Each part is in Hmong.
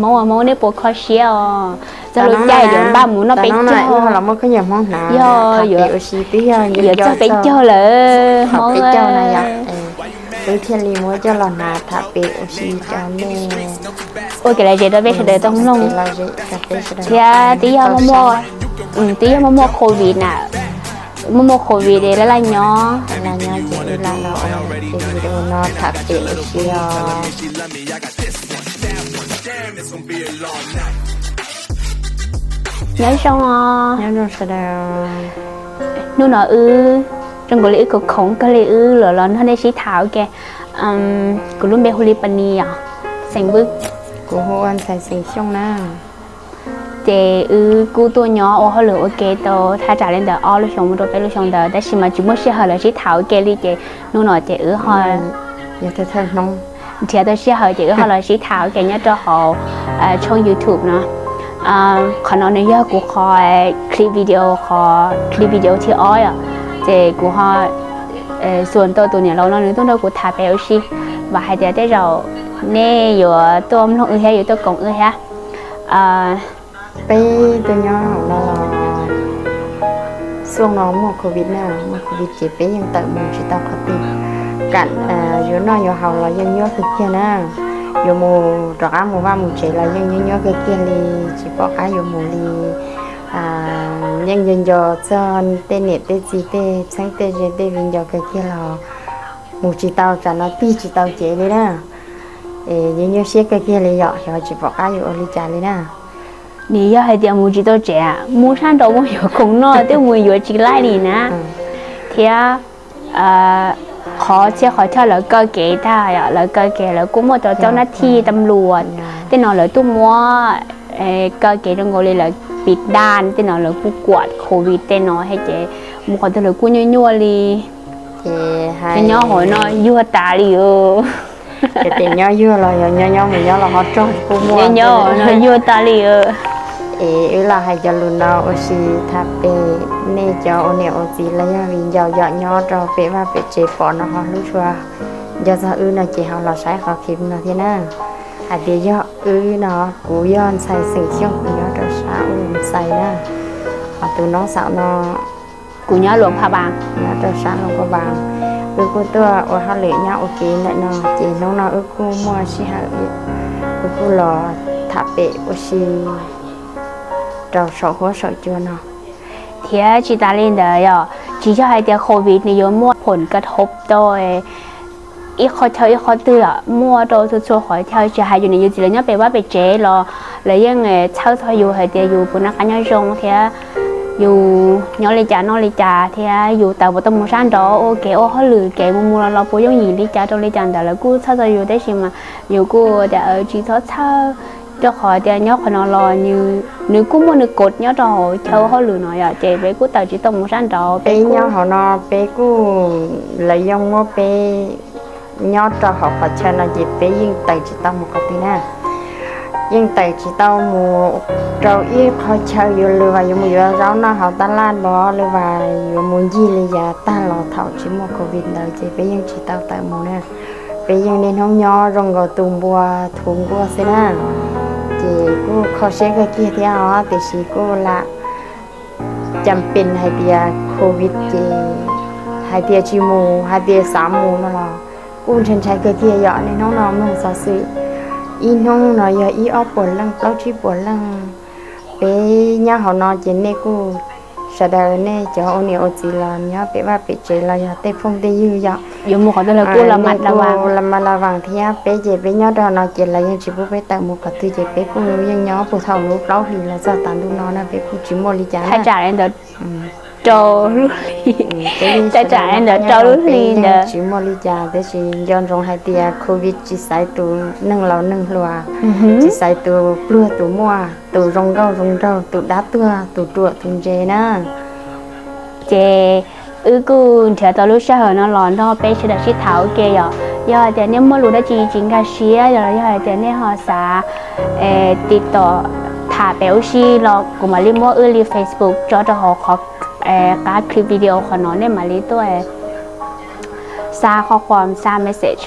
Hmoob, Hmoob nej puas kho siab os? Txog lub caij yuav npaj mus noj peb caug, los muaj khaub ncaws Hmoob hnav, yog yuav txog peb caug lawm Hmoob. Wb thiaj li muab coj los hnav tham pem ua si rau nej, ua kev lom zem rau peb sawv daws tau mloog. Thiab twb yog muaj, twb yog muaj muaj covid na, muaj muaj covid es laj laj nyob, laj nyob ces wb lam los ua video no tham pem ua si os. Nyob zoo os, nyob zoo sawv daws. Hnub no wb zoo nkaus li wb khoom khoom kawg li, wb los los nrog nej sib tham ua ke. Kuv lub npe hu li Pas Nis os, xeem Vwj. Kuv hu ua ntxhais xeem Xyooj na. Ces wb kuj tuaj nyob ua hauj lwm ua ke tau thaj tsam li ntawd ob lub xyoo mus rau peb lub xyoo ntawd tab sis mas tsis muaj sij hawm los sib tham ua ke li ces hnub no ces wb ho nrhiav tau sij hawm ces wb ho los sib tham ua ke nyob rau hauv tshooj YouTube no. Qhov no nws yog kuv qhov clip video, qhov clip video thib ob os. Ces kuv ho xuas tau tus niam laus no nws tuaj nrog kuv tham pem ua si, vam hais tias tej zaum nej yuav tuaj mloog wb thiab yuav tuaj koom wb thiab. Peb tuaj nyob hauv no los xyoo no muaj covid na, muaj covid ces peb yeej tawm mus tsis tau qhov twg. Kam yuav noj yuav haus los yeej nyuaj kawg kiag na, yuav mus rov qab mus vaj mus tsev los yeej nyuaj nyuaj kawg kiag li, tsis pom qab yuav mus li. Yeej nco nco txog tej niam tej txiv tej txheeb tej ze tej viv ncaus kawg kiag los mus tsis tau, tsam no tig tsis tau cev li na. Es nyuaj nyuaj siab kawg kiag li yom, xyov tsis pom qab yuav ua li cas li na. Nws yog hais tias mus tsis tau tsev, mus sab nraud muaj yuav khoom noj twb mus yuav tsis laij li na. Thiab qhov txhia qhov chaw lawv kaw kev tag, lawv kaw kev lawv kuj muaj cov cov nab thij tam luas tej no lawv tuaj muab kaw kev zoo nkaus li lawv pis daj tej no lawv kuj kuam covid tej no thiab ces mus qhov twg lawv kuj nyuaj nyuaj li. Ces nyob hauv no yuag tas li os. Ces nyob yuag los yog nyob nyob mus nyob los ho rog kuj muaj, nyob yuag tas li. Es wb los hais cov lus no ua si tham pem nej cov ua niam ua txiv los yog viv ncaus yom nyob rau pem vaj pem tsev pom no ho hlub tshua, nco txog wb no ces ho los saib qhov clip no thiab na. Hais tias yog wb no, kuv yog ntxhais xeem Xyooj, kuv nyob rau sab Ub Xais na. Ho tus noob xaum no kuv nyob Luam Phaj Npas, nyob rau sab Luam Phaj Npas. Wb kuj tuaj ua hauj lwm nyob ua ke ntawm no ces hnub no wb kuj muaj sij hawm, wb kuj los tham pem ua si rau saum huab saum cua no. Thiab tsis tas li ntawd yom, tsis yog hais tias covid nws yuav muaj phom kav thov tau ib qhov chaw ib qhov twg, muaj rau txhua txhua qhov chaw, tsis hais yus niam yus txiv lawv nyob pem vaj pem tsev los lawv yeej txhawb txog yus hais tias yus puas noj qab nyob zoo thiab yus nyob li cas noj li cas thiab yus tawm puas tau mus sab nraud ua kev ua hauj lwm kev mus mus los los puas yooj yim li cas rau li cas ntawd lawv kuj txhawb txog yus tab sis mas yus kuj tias tsis txhob txhawj, rau qhov tias nyob qhov no los nws kuj muaj nws kod nyob rau hauv chaw ua hauj lwm no yom, ces peb kuj tawm tsis tau mus sab nraud. Peb nyob hauv no peb kuj, lawv yeej muab peb nyob rau hauv qhov chaw no ces peb yeej tawm tsis tau mus qhov twg na. Yeej tawm tsis tau mus rau ib qhov chaw yuav lwm vas yuav mus yuav zaub noj hauv tab laj los lwm vas yuav mus ncig li yav tag los thaum tsis muaj covid ntawd ces peb yeej tsis tau tawm mus na. Peb yeej niaj hnub nyob zoo nkaus tus npua thuv nkuaj xwb na. Ces kuj kho siab kawg kiag thiab os, tiam sis kuj lam cas pes hais tias covid ces hais tias tsis mus hais tias xav mus no los kuj ntshai ntshai kawg kiag yom. Niaj hnub no mloog xov xwm, ib hnub no yog ib ob puas leej plaub tsib puas leej. Peb nyob hauv no ces nej kuj, sawv daws nej cov ua niam ua txiv los nyob pem vaj pem tsev los yog tej phooj tej ywg yom, yuav mus qhov twg los kuj la mas la vaas thiab. Peb ces peb nyob rau no ces lawv yeej tsis pub peb tawm mus qhov twg ces peb kuj yeej nyob puag thaum lub plaub hlis los txog tav ntuj no na peb kuj tsis muaj li cas. Rau lub hli, thaj tsam li ntawd rau lub hli ntawd tsis muaj li cas, tab sis nco ntsoov hais tias covid tsis xaiv tus neeg laus neeg hluas, tsis xaiv tus pluag tus muaj, tus zoo nkauj zoo nraug, tus dab tuag, tus ruam tus ntse na. Ces wb kuj nrhiav tau lub sij hawm no los nrog peb sawv daws sib tham ua ke yom. Yog hais tias nej muaj lus dab tsi tsis nkag siab los yog hais tias nej ho xav tiv tom tham pem ua si los kuv mam li muab wb li Facebook tso rau hauv qhov qab clip video qhov no nej mam li tuaj xa qhov quas xa message,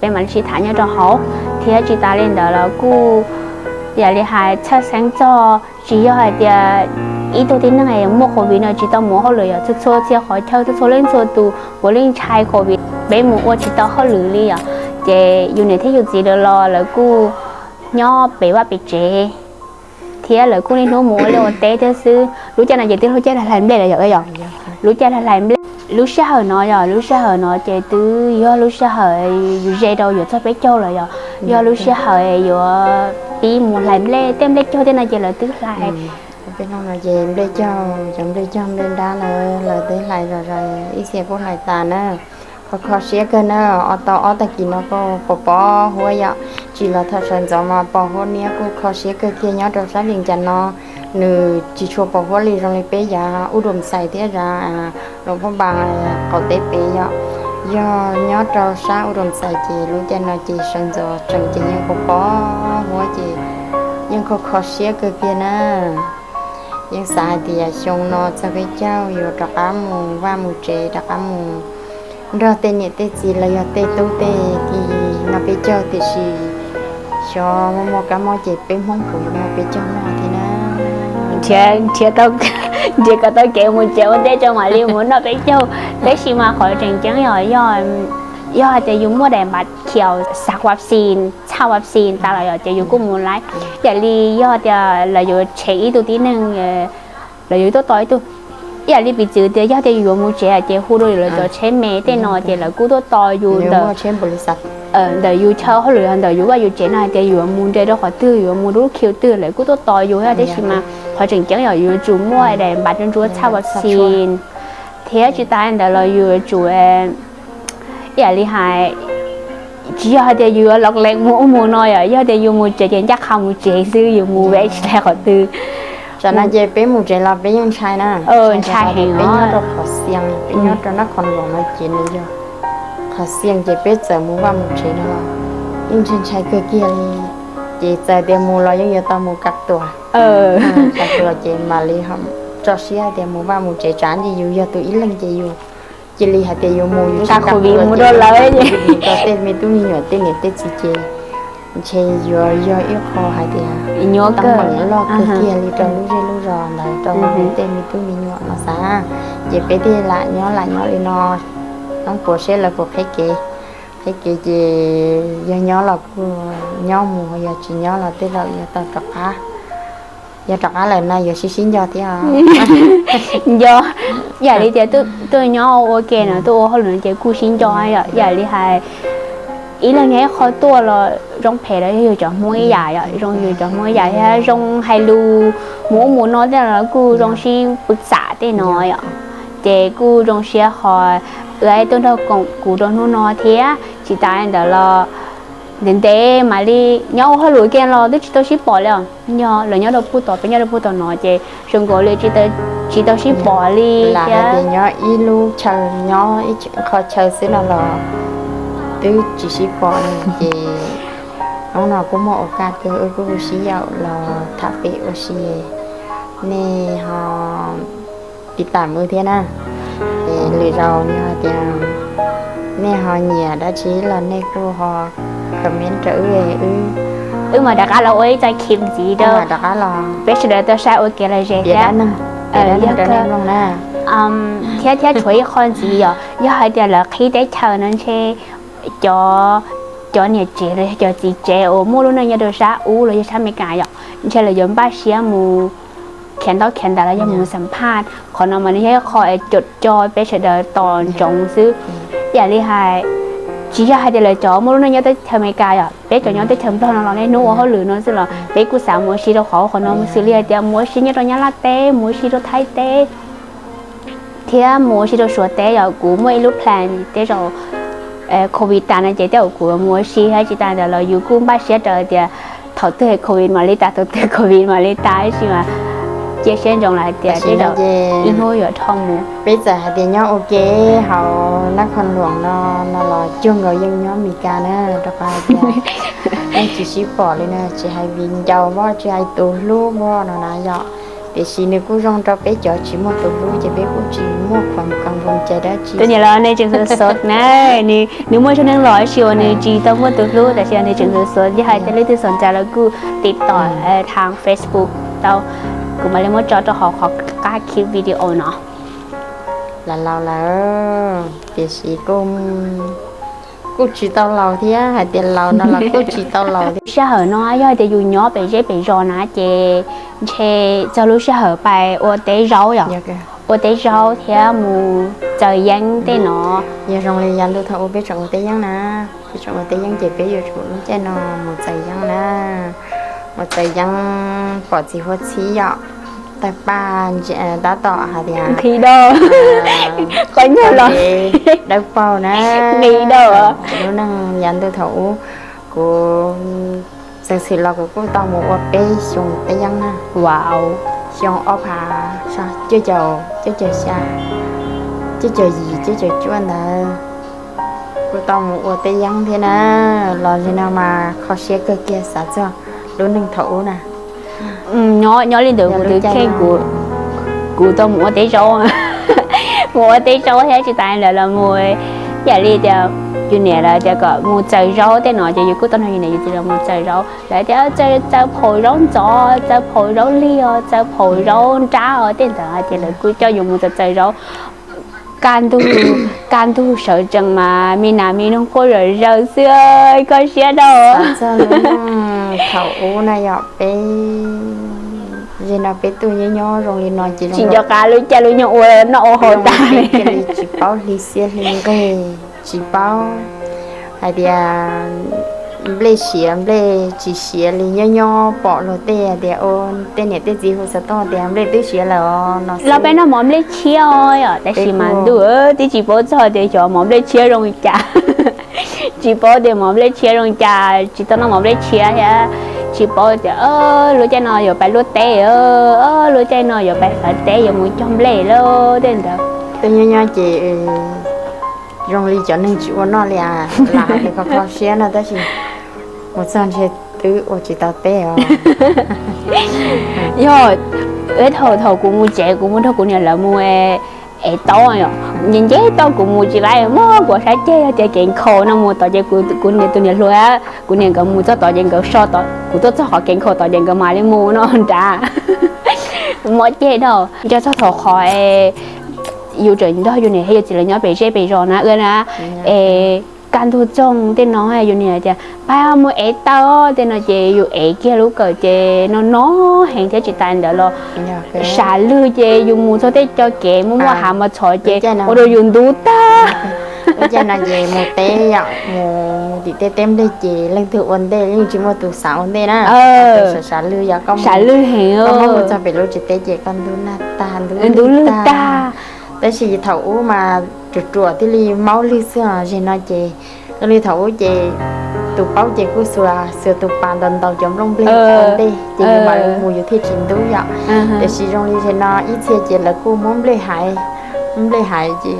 peb mam li sib tham nyob rau hauv. Thiab tsis tas li ntawd los kuj Yam li hais txhawj xeeb txog tsis yog hais tias ib tug tib neeg muaj covid no tsis tau mus ua hauj lwm, yog txhua txhua txhia qhov chaw txhua txhua leej txhua tus puav leej ntshai covid, peb mus ua tsis tau hauj lwm li yom. Ces yus niam thiab yus txiv lawv los lawv kuj nyob pem vaj pem tsev thiab lawv kuj niaj hnub mus ua liaj ua teb thiab xwb. Lub caij no ces twb lub caij hlais nplej lawm yom, yog lub caij hlais nplej. Lub sij hawm no yog lub sij hawm no ces twb yog lub sij hawm yuav ze rau yuav txog peb caug lawm, yog yog lub sij hawm yuav pib mus hlais nplej, tej nplej caug tej no ces lawv twb hlais. Peb no ces nplej caug, cov nplej caug nplej nrab lawv lawv twb hlais zom zaws, ib txhia kuj hlais tas na. Kho kho siab kawg na, ob tau ob tag kis no kuj pos pos huab yom, tsis los thaum sawv ntxov mas pos huab niab kuj kho siab kawg kiag nyob rau sab Vias Cas no. Nws tsis tshua pos huab li zoo li peb yav Ub Dum Xais thiab yav Luam Phab Npas qaum teb pem yom. Yog nyob rau sab Ub Dum Xais ces lub caij no ces sawv ntxov tseem ces yeej pos pos huab ces yeej kho kho siab kawg kiag na. Yeej xav hais tias xyoo no txog peb caug yuav rov qab mus vaj mus tsev, rov qab mus nrog tej niam tej txiv los yog tej tub tej ki noj peb caug, tiam sis xyov muaj muaj kab mob ces peb Hmoob kuj yuav muaj peb caug noj thiab na. Nrhiav, nrhiav kom tau kev mus tsev ua ntej tso mam li mus noj peb caug. Tab sis mas qhov tseem ceeb yog, yog hais tias yus muaj daim npav khiaus xav vaccine, txhaj vaccine tas los yog ces yus kuj mus laib. Ib yam li yog tias lawv yuav tshev ib tug tib neeg, lawv yuav tuaj tos ib tug. Ib yam li piv txwv tias yog tias yus yuav mus tsev ces hu rau lawv cov tsheb me tej no ces lawv kuj tuaj tos yus ntawm, ntawm yus chaw hauj lwm, ntawm yus vaj yus tsev no hais tias yus yuav mus nres rau qhov twg, yuav mus rau lub khiv twg lawv kuj tuaj tos yus thiab. Tab sis mas qhov tseem ceeb yom yus yuav tsum muaj daim npav tsuab ntsuab txhaj vaccine thiab tsis tas li ntawd los yus yuav tsum, ib yam li hais, tsis yog hais tias yus yuav loj lees mus ub mus no yom, yog tias yus mus tsev ces ncaj qha mus tsev xwb, yus mus ve tsis tau qhov twg. Tam no ces peb mus tsev los peb yeej ntshai na, ntshai heev, peb nyob rau qhov xias, peb nyob rau nab qhov luam no ces nws yog qhov xias ces peb txawm mus vaj mus tsev no los yeej ntshai ntshai kawg kiag li. Ces txawm tias mus los yeej yuav tau mus kav tuam, kav tuam ces mam li tso siab hais tias mus vaj mus tsev, tsam ntsis yus yog tus ib leeg ces yus cia li hais tias yuav mus, yus nqa covid mus rau lawv, mus rau tej me tub me nyuam tej niam tej txiv ces ntshe yuav yog ib qho hais tias nyuaj kawg, loj kawg kiag li rau lub zej lub zos ntawd, rau tej me tub me nyuam no xav. Ces peb thiaj lam nyob lam nyob li no, nyob puas siab lawv puas qhib kev, qhib kev ces yog nyob los kuj nyob mus, yog tsis nyob los tej zaum yuav tau rov qab. Yog rov qab lawm no yuav sib sib nco thiab. Nco, yam li tias tuaj nyob ua ke no, tuaj ua hauj lwm no ces kuj sib nco yom. Yam li hais ib leeg nyob ib qho tuaj los zoo phem los yog yus cov Hmoob ib yam yom, zoo yus cov Hmoob ib yam thiab zoo hais lus mus ub mus no tej los kuj zoo sib pw xam tej no yom. Ces kuj zoo siab qhov wb tuaj nrog koom kuv rau hnub no thiab. Tsis tas li ntawd los ntev ntev mam li nyob ua hauj lwm kiag los twb tsis tau sib pom li os. Yog lawv nyob rau pug tod, peb nyob rau pug tod no ces zoo nkaus li tsis tau sib pom li thiab. Nyob ib lub chaw, nyob ib qho chaw xwb no los twb tsis sib pom li ces hnub no kuj muaj ua kaj kawg, wb kuj sib yaum los tham pem ua si. Nej ho tiv tam wb thiab na. Es lwm zaus yog hais tias nej ho nyiam dab tsi los nej kuj ho comment rau wb, wb mam rov qab los ua ib txoj clip ntxiv rau peb sawv daws tau saib ua kev lom zem thiab. Thiab thiab tshuav ib qho ntxiv yom, yog hais tias lawv qhib teb chaws no ntshe cov, cov niam tsev los yog cov txiv tsev uas muaj lub neej nyob rau sab ub los yog sab Amelikas yom, ntshe lawv yuav npaj siab mus khiav ntaub khiav ntawv los yog mus xam phaj. Qhov no mas nws yog ib qho es caum co peb sawv daws tos ntsoov xwb. Ib yam li hais, tsis yog hais tias lawv cov muaj lub neej nyob teb chaws Amelikas yom, peb cov nyob teb chaws Nplog no los niaj hnub ua hauj lwm no xwb los peb kuj xav mus ua si rau qhov, qhov no xws li hais tias mus ua si nyob rau Nyab Laj teb, mus ua si rau Thaib teb thiab mus ua si rau Suav teb yom. Kuv muaj ib lub plan tej zaum covid tas no ces tej zaum kuv mus ua si thiab. Tsis tas ntawd los yus kuj npaj siab raws tias thaum twg covid mam li tas, thaum twg covid mam li tas, tab sis mas cia siab ntsoov lawm hais tias tej zaum ib hnub yuav dhau mus. Peb txawm hais tias nyob ua ke hauv nab qhov luam no, no los cuag nkaus yeej nyob Amelikas na, rau qhov hais tias yeej tsis sib pom li na, tsis hais viv ncaus voj, tsis hais tus hlub voj no na yom. Tiam sis nws kuj zoo rau peb cov tsis muaj tus hlub ces peb kuj tsis muaj qhov kav voos cai dab tsi. Tus niam laus no nws tseem xov xov na, nws muaj zog neeg los tab sis uas nws tsis tau muaj tus hlub, tab sis nws tseem xov xov, yog hais tias leej twg xom ntawv los kuj tiv tom thav Facebook tau, kuv mam li muab tso rau hauv qhov qab clip video no. Laus laus lawm, tiam sis kuj, kuj tsis tau laus thiab, hais tias laus no los kuj tsis tau laus thiab. Sij hawm no yog hais tias yus nyob pem zej pem zos na ces ntshe txog lub sij hawm pais ua teb zaub yom, ua teb zaub thiab mus txaws yeeb tej no. Yog zoo li yav ntuj thaum ub peb tseem ua teb yeeb na, peb tseem ua teb yeeb ces peb yuav tsum lub caij no mus txaws yeeb na, mus txaws yeeb pom txiv huab txhib yom, tawg paj ntsia tab tom hais tias nqhis dab, qhov nyuag los dawb paug na, nqhis dab. Lub neej yav ntuj thaum ub, kuv xeev xwm los kuv kuj tau mus ua peb xyoo teb yeeb na. Xyoo ob phav cuaj caum, cuaj caum xya, cuaj caum yim, cuaj caum cuaj ntawd kuj tau mus ua teb yeeb thiab na. Los li no mas kho siab kawg kiag xav txog lub neej thaum ub na. Nyob li ntawd kuv twb kheej, kuv tau mus ua teb zaub, mus ua teb zaub thiab tsis tas li ntawd los mus, yam li tias yus niam lawv tias kom mus txaws zaub tej no ces yus kuj tau nrog yus niam yus txiv los mus txaws zaub. Lawv tias txaws phaum zaub ntxov, txaws phaum zaub lig, txaws phaum zaub nrab os tej ntawd ces lawv kuj coj yus mus txaws txaws zaub. Kaj ntug, kaj ntug sawv tsees mas me nas me noog quaj zom zaws xwb, kho siab dab. Txog lub neej thaum ub na yom, peb, zej no peb tuaj nyob nyob zoo li no ces tsis nco qab lub caij lub nyoog ua noj ua haus tag li, tsis paub hli xiab hli nqig, tsis paub hais tias nplej siav nplej tsis siav li, nyob nyob pom luag tej hais tias, tej niam tej txiv hu xov tooj tias nplej twb siav lawm os no. Los peb noj mov nplej tshiab os yom, tab sis mas ntuj twb tsis paub txog tias xyov mov nplej tshiab zoo li cas. Tsis paub tias mov nplej tshiab zoo li cas, tsis tau noj mov nplej tshiab thiab. Tsis paub tias lub caij no yuav pais luaj teb, lub caij no yuav pais hlawv teb yuav mus cog nplej lawm tej ntawd. Peb nyob nyob ces zoo li cov neeg tsis ua noj li, lam hais tias kho kho siab no tab sis mus txog ntshe twb ua tsis tau teb os. Yog, thaum thaum kuv mus tsev kuv mus nrog kuv niam lawv mus ev taub, nce nce tau kuv mus tsis laib, muab kuv sab ceg yog tias kev nkhaus no mus tod ces kuv niam tus niam hluas, kuv niam nkawd mus txog tod ces nkawd so tod, kuv tuaj txog qhov kev nkhaus tod ces nkawd mam li mus no nrad. Mob ceg dab. Nco txog thaum qhov yus tseem nrog yus niam thiab yus txiv lawv nyob pem zej pem zos na wb na, es kaj ntug txoog tej no yus niam tias pab mus ev taub tej no ces yus ev kiag lub kawm ces no no heev thiab tsis tas ntawd los sav lwg ces yus mus txog tej co kev muaj muaj hav mos txhov ces ua rau yus ntub tag. Lub caij no ces mus teb yom, mus tim tej teb nplej ces leej twg ua ntej yeej tsis muaj tus xav ua ntej na. Sav lwg yom, koj sav lwg heev, koj mus txog pem lub tsev teb ces koj ntub nag tag ntub lwg tag. Tab sis thaum ub mas ruam ruam thiaj li maub lwg xwb os, zej no ces zoo li thaum ub ces tus paub ces kuj xuas, xuas tus pas ntaus ntaus cov nplooj nplej ua ntej ces yus mam li mus yus thiaj tsis ntub yom. Tiam sis zoo li zej no ib txhia ces lawv kuj muab nplej haiv, muab nplej haiv ces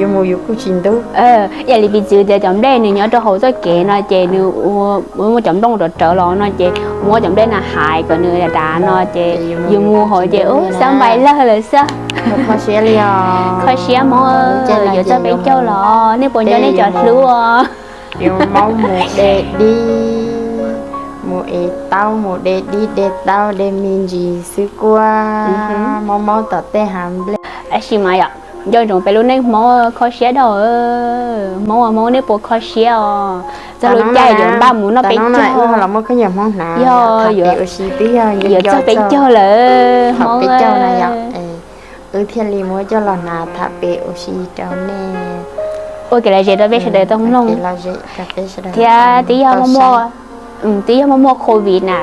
yus mus yus kuj tsis ntub. Yam li piv txwv tias cov nplej nws nyob rau hauv txoj kev no ces nws muaj cov nplooj rov rawv los no ces muab cov nplej na haiv kom nws dav dav no ces yus mus hauv ces ub xab npais lawg lawm xwb. Kho siab li os. Kho siab Hmoob, yuav txog peb caug los nej puas nco nej cov hlub os? Yus maub mus de dib, mus ev taub, mus de dib de taub de me ntsis xwb kuj maub maub tom tej hav nplej. Tab sis mas yom, nco ntsoov peb lub neej Hmoob kho siab dab. Hmoob, Hmoob nej puas kho siab os? Txog lub caij yuav npaj mus noj peb caug, yog yuav txog peb caug lawm Hmoob, wb thiaj li muab coj los hnav tham pem ua si rau nej, ua kev lom zem rau peb sawv daws tau mloog thiab twb yog muaj muaj, twb yog muaj muaj covid na,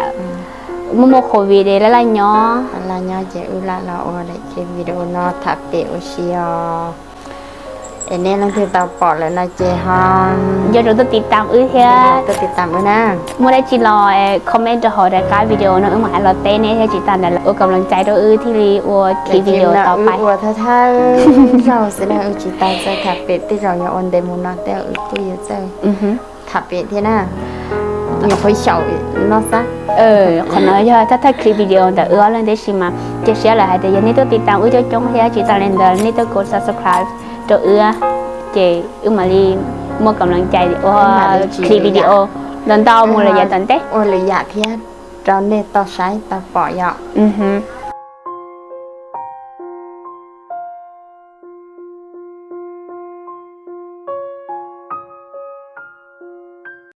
muaj muaj covid es laj laj nyob, laj nyob ces wb lam los ua daim video no tham pem ua si os. Es nej leej twg tau pom lawm no ces ho nco ntsoov tuaj tiv tam wb thiab, tuaj tiv tam wb na. Muaj dab tsi los comment rau hauv daim qab video no wb mam los teb nej thiab tsis tas ntawd los ua kam lom cai rau wb thiaj li ua khiv video tau pais. Ua thawj thawj zaug xwb na, wb tsis tau txawj tham pem, tej zaum yog ua ntev mus no tej wb kuj yuav txawj tham pem thiab na. Qhov no yog thawj thawj clip video ntawm wb ob leeg, tab sis mas cia siab lawm hais tias yog nej tuaj tiv tam wb coob coob thiab tsis tas li ntawd nej tuaj kuv subscribe rau wb, ces wb mam li muaj kam lees cai ua clip video ntau ntau mus lawm yav tom ntej. Ua lwm yam thiab rau nej tau saib tau pom yom.